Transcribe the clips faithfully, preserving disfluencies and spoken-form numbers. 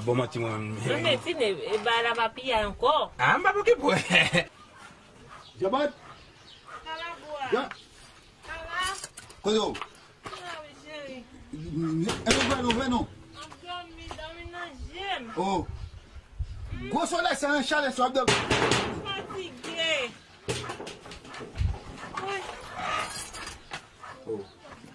Bon, manti, mwen menm. Mwen, men, Tine, e bagay la pa piya ankò. Ah, m pa okipe w. Jabot! Sa va, bwa? Jan! Sa va? Kote w? Sa va, wi, cheri. E nou vre, nou vre, non? M ap dòmi, dòmi nan je m. Oh. Gwo solèy sa nan chalè sa w ap dòmi. M fatige. Woy. Oh.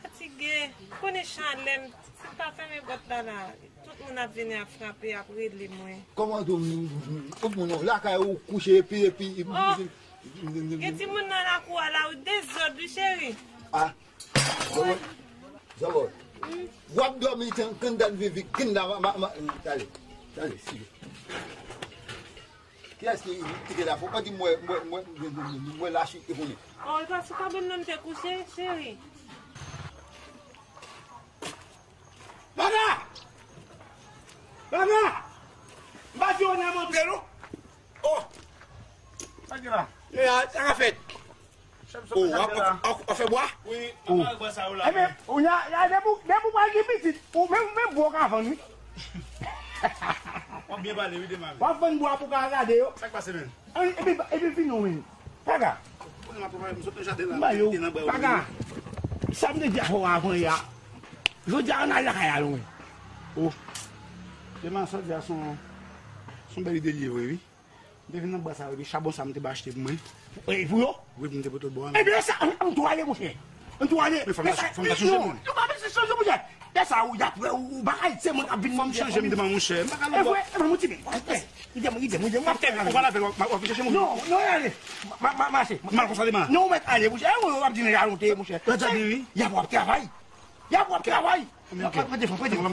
Fatige. Konnen chalè m, si m pa fèmen pòt la la, tout moun ap vini ap frape, ap rele mwen. Kòman tou, tout moun lakay ou kouche epi, epi. Oh. Gen timoun nan lakou a la, ou dezòd wi, cheri. Ah. Woy. Zòbòt. W ap dòmi tan kandan vivi, kandan ma, ma, ma, tale, tale, sile. Kiyès ki, ki te la? Fò pa di m wè, m wè, m wè, m wè lachi te konnen. Oh, e pa sou kabann nan m te kouche, cheri. Baba! Baba! M pa di w nan montre nou. Oh! Sa ki la? E a, sa ka fèt? Oh, w ap, w ap, w ap fè bwa? Wi, apa bwa sa yo la. Ebyen, ou nya, nya, depi w, depi w pral gen pitit, ou menm, menm bwa w ka vann, wi. W ap byen pale, wi, demare. W ap vann bwa pou w ka gade yo. Sa k pase, menm? An, epi, epi vin non, menm. Paga. Kounye a, papa, m sot nan jaden la, m te nan bwa yo. Paga. Sa m te di a fè w avan yè a. Jodi a, ann al lakay la, wi. Oh. Demare, sa w di a se yon, se yon bèl ide li ye vre, wi. M te vin nan bwa sa yo, epi chabon sa m te ba achte pou mwen. E pou yo? Wi, pou m te pote bwa. Ebyen, sa, an, an tou ale, monchè. An tou ale. Men fòm ta, fòm ta chanje, non, mwen. Non, pa bezwen chanje, monchè. Lè sa, ou, y ap wè, ou, ou bagay, se mwen k ap vin. Fòm chanje, m te ba monchè. M pa ka nan bwa. E vre, e vre, monchè, men. Kite mwen, kite mwen, kite mwen, m ap fè. Ou pa lavel, w ap, w ap chèche moun. Non, non, ale. Ma, ma, mache. M al konsa demen. Non, ou mèt ale, monchè. E, ou ap di nèg alonte, monchè. Y ap, w ap travay. Y ap, w ap travay. Prete fon, prete fon.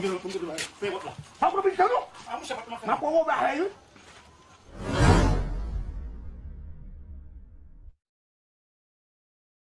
Fè vòt la. Pa pran pitit, non. M ap pran bagay, wi.